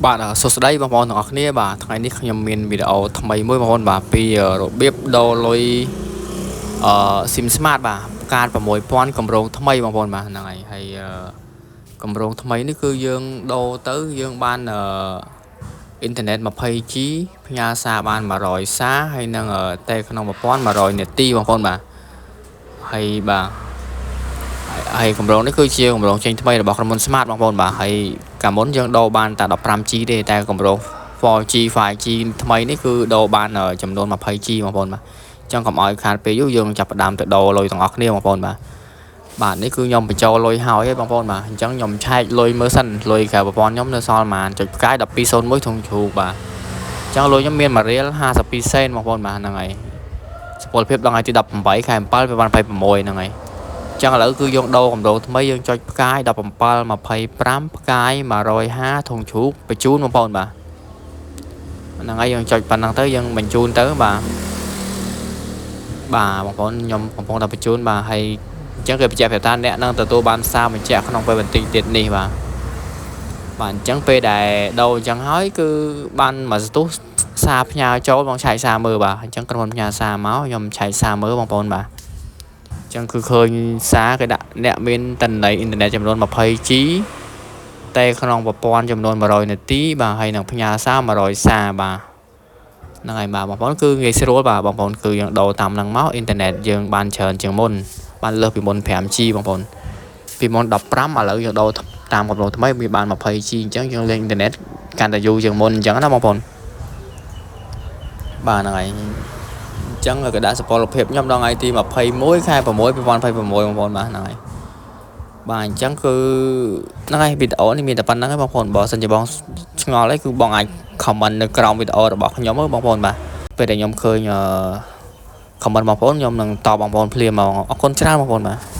បាទសួស្តីបងប្អូនទាំងអស់គ្នាបាទថ្ងៃនេះខ្ញុំមានវីដេអូថ្មីមួយបងប្អូនបាទពីរបៀបដូរលុយអឺ SIM Smart បាទកាត6000កម្រងថ្មីបងប្អូនបាទហ្នឹងហើយហើយកម្រងថ្មីនេះគឺយើងដូរទៅយើងបានអឺអ៊ីនធឺណិត 20G ផ្ញើសារបាន100សារហើយនឹងតែក្នុង1100នាទីបងប្អូនបាទហើយបាទហើយកម្រងនេះគឺជាកម្រងចេញថ្មីរបស់ក្រុមហ៊ុន Smart បងប្អូនបាទហើយកាលមុនយើងដូរបានតែ 15G ទេតែកម្រង 4G 5G ថ្មីនេះគឺដូរបានចំនួន 20G បងប្អូនបាទអញ្ចឹងកុំឲ្យខាតពេលយូរយើងចាប់ផ្ដើមទៅដូរលុយទាំងអស់គ្នាបងប្អូនបាទបាទនេះគឺខ្ញុំបញ្ចូលលុយហើយបងប្អូនបាទអញ្ចឹងខ្ញុំឆែកលុយមើលសិនលុយក្រៅប្រព័ន្ធខ្ញុំនៅសល់ប្រហែលចុចផ្កាយ1201ធុងជ្រូកបាទអញ្ចឹងលុយខ្ញុំមាន1រៀល52សេនបងប្អូនបាទហ្នឹងហើយសុពលភាពដល់ថ្ងៃទី18ខែ7 2026ហ្នឹងហើយចឹងឥឡូវគឺយើងដូរកម្រងថ្មីយើងចុចផ្កាយ17 25ផ្កាយ150ធុងជ្រូកបញ្ជូនបងប្អូនបាទហ្នឹងហើយយើងចុចប៉ុណ្ណឹងទៅយើងបញ្ជូនទៅបាទបាទបងប្អូនខ្ញុំកំពុងតែបញ្ជូនបាទហើយអញ្ចឹងគេបញ្ជាក់ប្រាប់ថាអ្នកនឹងទទួលបានសារបញ្ជាក់ក្នុងពេលបន្តិចទៀតនេះបាទបាទអញ្ចឹងពេលដែលដូរអញ្ចឹងហើយគឺបានមួយស្ទុះសារផ្ញើចូលបងឆែកសារមើលបាទអញ្ចឹងក្រុមហ៊ុនផ្ញើសារមកខ្ញុំឆែកសារមើលបងប្អូនបាទចឹងគឺឃើញសារគេដាក់អ្នកមានតន័យអ៊ីនធឺណិតចំនួន 20G តែក្នុងប្រព័ន្ធចំនួន100នាទីបាទហើយនឹងផ្ញើសារ100សារបាទហ្នឹងហើយបាទបងប្អូនគឺងាយស្រួលបាទបងប្អូនគឺយើងដូរតាមហ្នឹងមកអ៊ីនធឺណិតយើងបានច្រើនជាងមុនបានលើសពីមុន 5G បងប្អូនពីមុន15ឥឡូវយើងដូរតាមកម្រងថ្មីវាបាន 20G អញ្ចឹងយើងលេងអ៊ីនធឺណិតកាន់តែយូរជាងមុនអញ្ចឹងណាបងប្អូនបាទហ្នឹងហើយចឹងក៏ដាក់សុពលភាពខ្ញុំដល់ថ្ងៃទី21ខែ6 2026បងប្អូនបាទហ្នឹងហើយបាទអញ្ចឹងគឺហ្នឹងហើយវីដេអូនេះមានតែប៉ុណ្្នឹងឯងបងប្អូនបើសិនជាបងឆ្ងល់អីគឺបងអាច comment នៅក្រោមវីដេអូរបស់ខ្ញុំបងប្អូនបាទពេលដែលខ្ញុំឃើញអឺ comment បងប្អូនខ្ញុំនឹងតបបងប្អូនភ្លាមហ្មងអរគុណច្រើនបងប្អូនបាទ។